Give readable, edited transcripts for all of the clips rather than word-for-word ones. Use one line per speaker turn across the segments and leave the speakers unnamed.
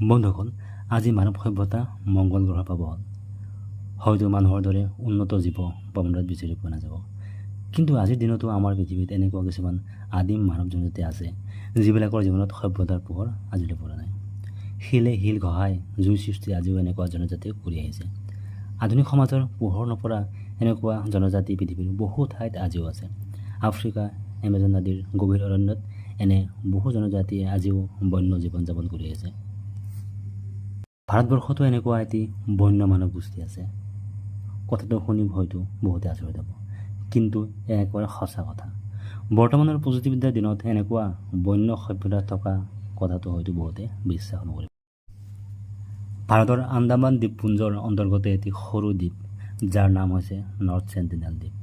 বন্ধুসকল, আজি মানৱ সভ্যতা মংগল গ্ৰহ পাব হ'ল। হয়তো মানুহৰ দৰে উন্নত জীৱ ব্ৰহ্মাণ্ডত বিচাৰি পোৱা নাযাব, কিন্তু আজিৰ দিনতো আমাৰ পৃথিৱীত এনেকুৱা কিছুমান আদিম মানৱ জনজাতি আছে যিবিলাকৰ জীৱনত সভ্যতাৰ পোহৰ আজিলৈ পৰা নাই। শিলে শিল ঘঁহাই জুই সৃষ্টি আজিও এনেকুৱা জনজাতিয়ে কৰি আহিছে। আধুনিক সমাজৰ পোহৰ নপৰা এনেকুৱা জনজাতি পৃথিৱীৰ বহু ঠাইত আজিও আছে। আফ্ৰিকা, এমেজন আদিৰ গভীৰ অৰণ্যত এনে বহু জনজাতিয়ে আজিও বন্য জীৱন যাপন কৰি আহিছে। ভাৰতবৰ্ষতো এনেকুৱা এটি বন্য মানৱ গোষ্ঠী আছে। কথাটো শুনি হয়তো বহুতে আচৰিত হ'ব, কিন্তু এয়া একেবাৰে সঁচা কথা। বৰ্তমানৰ প্ৰযুক্তিবিদ্যাৰ দিনত এনেকুৱা বন্য সভ্যতা থকা কথাটো হয়তো বহুতে বিশ্বাস নকৰিব। ভাৰতৰ আন্দামান দ্বীপপুঞ্জৰ অন্তৰ্গত এটি সৰু দ্বীপ, যাৰ নাম হৈছে নৰ্থ চেণ্টিনেল দ্বীপ।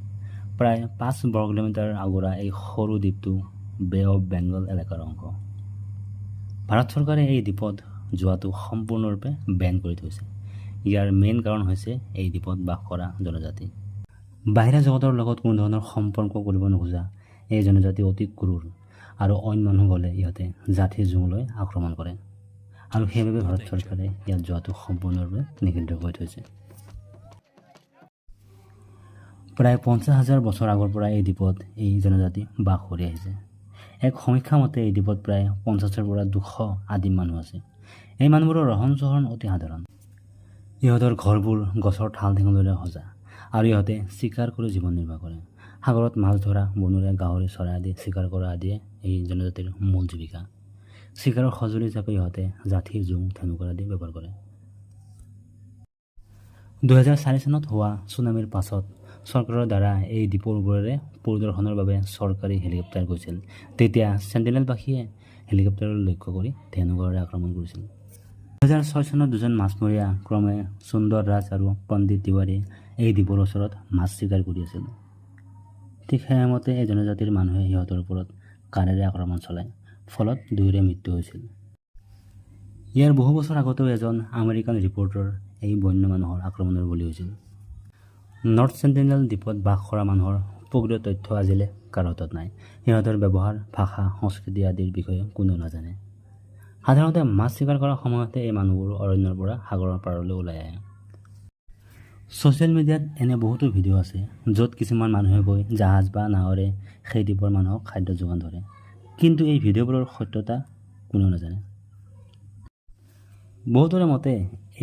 প্ৰায় 5 বৰ্গ কিলোমিটাৰ আগুৰা এই সৰু দ্বীপটো বে অফ বেংগল এলেকাৰ অংশ। ভাৰত চৰকাৰে এই দ্বীপত যোৱাটো সম্পূৰ্ণৰূপে বেন কৰি থৈছে। ইয়াৰ মেইন কাৰণ হৈছে এই দ্বীপত বাস কৰা জনজাতি। বাহিৰা জগতৰ লগত কোনো ধৰণৰ সম্পৰ্ক কৰিব নোখোজা এই জনজাতি অতি ক্ৰূৰ আৰু অইন মানুহ গ'লে ইহঁতে যাঠি জোং লৈ আক্ৰমণ কৰে আৰু সেইবাবে ভাৰত চৰকাৰে ইয়াত যোৱাটো সম্পূৰ্ণৰূপে নিষিদ্ধ কৰি থৈছে। প্ৰায় 50,000 বছৰ আগৰ পৰা এই দ্বীপত এই জনজাতি বাস কৰি আহিছে। এক সমীক্ষা মতে এই দ্বীপত প্ৰায় 50ৰ পৰা 200 আদিম মানুহ আছে। এই মানুহবোৰৰ ৰহণ চহন অতি সাধাৰণ। ইহঁতৰ ঘৰবোৰ গছৰ ঠাল ঠেঙুলিৰে সজা আৰু ইহঁতে চিকাৰ কৰি জীৱন নিৰ্বাহ কৰে। সাগৰত মাছ ধৰা, বনৰীয়া গাহৰি, চৰাই আদি চিকাৰ কৰা আদিয়ে এই জনজাতিৰ মূল জীৱিকা। চিকাৰৰ সঁজুলি হিচাপে ইহঁতে যাঠি, জোং, ধেনুকাৰ আদি ব্যৱহাৰ কৰে। 2004 চনত হোৱা চুনামীৰ পাছত চৰকাৰৰ দ্বাৰা এই দ্বীপৰ ওপৰেৰে পৰিদৰ্শনৰ বাবে চৰকাৰী হেলিকপ্টাৰ গৈছিল। তেতিয়া চেণ্টিনেলবাসীয়ে হেলিকপ্টাৰলৈ লক্ষ্য কৰি ধেনুকাৰেৰে আক্ৰমণ কৰিছিল। 2006 চনত দুজন মাছমৰীয়া ক্ৰমে সুন্দৰ ৰাজ আৰু পণ্ডিত তিৱাৰীয়ে এই দ্বীপৰ ওচৰত মাছ চিকাৰ কৰি আছিল। ঠিক সেই সময়তে এই জনজাতিৰ মানুহে সিহঁতৰ ওপৰত কাঁড়েৰে আক্ৰমণ চলায়, ফলত দুয়োৰে মৃত্যু হৈছিল। ইয়াৰ বহু বছৰ আগতেও এজন আমেৰিকান ৰিপৰ্টাৰ এই বন্য মানুহৰ আক্ৰমণৰ বলি হৈছিল। নৰ্থ চেণ্টিনেল দ্বীপত বাস কৰা মানুহৰ প্ৰকৃত তথ্য আজিলৈ কাৰো হাতত নাই। সিহঁতৰ ব্যৱহাৰ, ভাষা, সংস্কৃতি আদিৰ বিষয়ে কোনেও নাজানে। সাধাৰণতে মাছ চিকাৰ কৰাৰ সময়তে এই মানুহবোৰ অৰণ্যৰ পৰা সাগৰৰ পাৰলৈ ওলাই আহে। ছ'চিয়েল মিডিয়াত এনে বহুতো ভিডিঅ' আছে য'ত কিছুমান মানুহে গৈ জাহাজ বা নাৱেৰে সেই দ্বীপৰ মানুহক খাদ্য যোগান ধৰে, কিন্তু এই ভিডিঅ'বোৰৰ সত্যতা কোনেও নাজানে। বহুতৰে মতে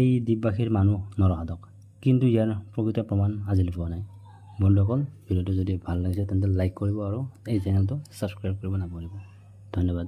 এই দ্বীপবাসীৰ মানুহ নৰখাদক, কিন্তু ইয়াৰ প্ৰকৃত প্ৰমাণ আজিলৈ পোৱা নাই। বন্ধুসকল, ভিডিঅ'টো যদি ভাল লাগিছে তেন্তে লাইক কৰিব আৰু এই চেনেলটো ছাবস্ক্ৰাইব কৰিব নাপাহৰিব। ধন্যবাদ।